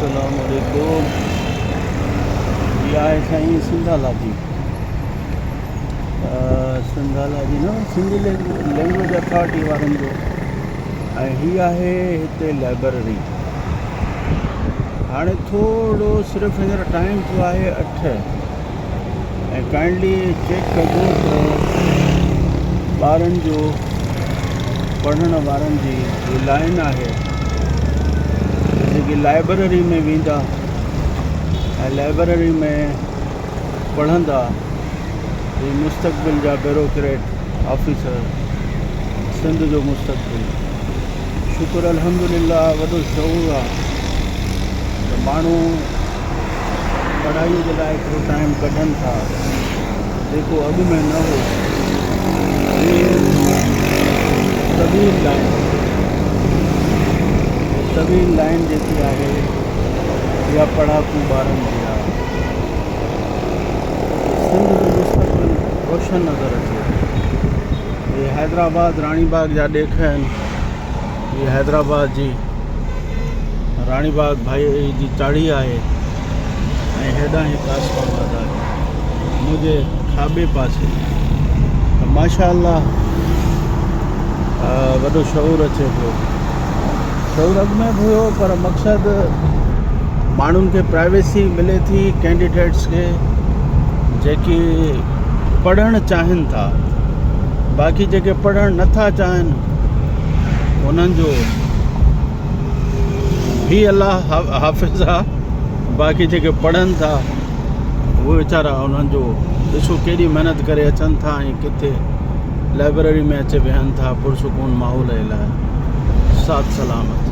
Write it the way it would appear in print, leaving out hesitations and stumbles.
السلام عليڪم هي آهي سائين سنڌالاجي سنڌالاجي نه سنڌي لينگويج اٿارٽي وارن جو ۽ هي آهي هتي لائبرري هاڻي ٿورو صرف هينئر ٽائيم ٿيو آهي اٺ ۽ ڪائنڊلي چيڪ ڪجو ته ٻارن جو پڙهڻ وارن جي هي لائن آهي جيڪي لائبريري ۾ ويندا ۽ لائبريري ۾ پڙهندا هي مستقبل جا بيوروڪريٽ آفيسر سنڌ جو مستقبل شڪر الحمدلله وڏو شعور آ ته ماڻهو پڙهائي جي لاء هڪڙو ٽائيم ڪڍن ٿا جيڪو اڳ ۾ نه هو. هي طويل لائين طويل لائين جيڪي آهي اها پڙهاڪو ٻارن جي آهي. سنڌ جو مستقبل روشن نظر اچي ٿو. هي حيدرآباد راڻي باغ جا ڏيک آهن. هي حيدرآباد جي راڻي باغ ڀائي جي چاڙهي آهي ۽ هيڏانهن هي قاسم آباد آهي منهنجي کاٻي پاسي ته ماشاء الله وڏو شعور اچي پيو شعور اڳ ۾ به هيو پر مقصد ماڻهن کي پرائيويسي ملي ٿي ڪينڊيڊيٽس کي جيڪي پڙهڻ چاهين ٿا باقي جيڪي پڙهڻ نٿا چاهين انهن جو به الله حافظ آ باقي جيڪي پڙهن ٿا اهي ويچارا انهن جو ڏسو ڪيڏي محنت ڪري اچن ٿا ۽ ڪٿي لائبريري ۾ اچي ويهن ٿا پرسڪون ماحول جي لاء ساٿ سلامت.